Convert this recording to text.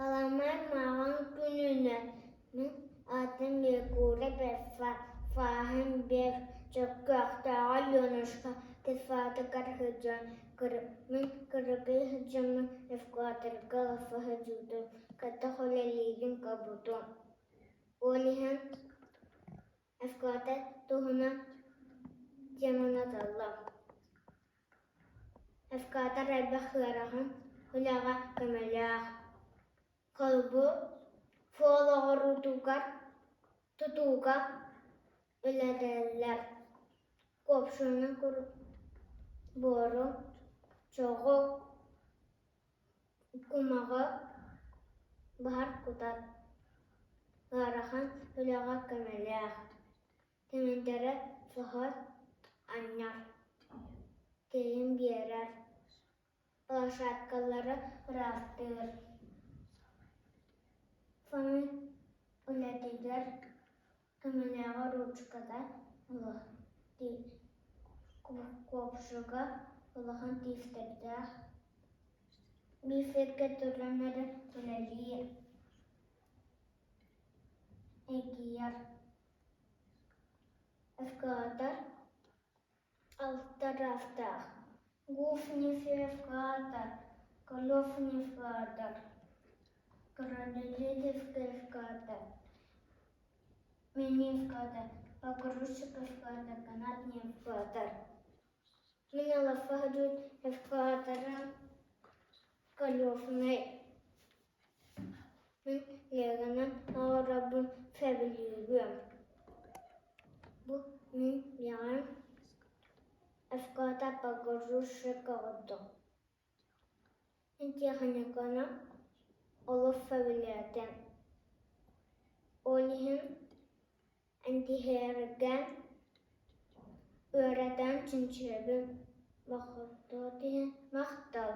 Аламай маҕан күнүнэн мин аатым Егора Фаһын Бек Чөккөөхтөөҕө Ленушка тифатыгар сылдьан мин кыракый сылдьаммын эвакуаторга лафа сылдьыбытым, кэтэх үлэлиирин көрбүтүм. Ол иһин эвакуатор туһунан теманы таллым. Эвакуатор элбэх ыарахан үлэҕэ көмөлөөх. Холобур, суол оҥоруутугар, тутууга үлэлэллэр. Куопсуну буору, чоҕу, кумаҕы баһар кутар. Ыарахан үлэҕэ көмөлөөх. Тимирдэрэ соһор, анньар, тиийэн биэрэр, площадкалары ыраастыыр. Фоми үлэтигэр көмөлөөҕө ручката куопсуга улахан тиистэрдээх, биир сиргэ туран эрэ үлэлиир, эргийэр. Эвакуатор алтараахтаах, Гуфнефть-эвакуатор, Колёвнефть-эвакуатор, Королевский-эвакуатор, Мини-эвакуатор, Погрузчик-эвакуатор, Канатный-эвакуатор. Мин Алафаһдьут эвакуаторым Колёвнай. Мин Ленанан оҥоробун сөбүлүүбүн. Бу мин бэйэм эвакуатор погрузчик оҥордум. Мин тиэхиньиканы олус сөбүлээтим. Ол иһин Энтиһээргэн үөрэтэн чинчийэбин, махтал.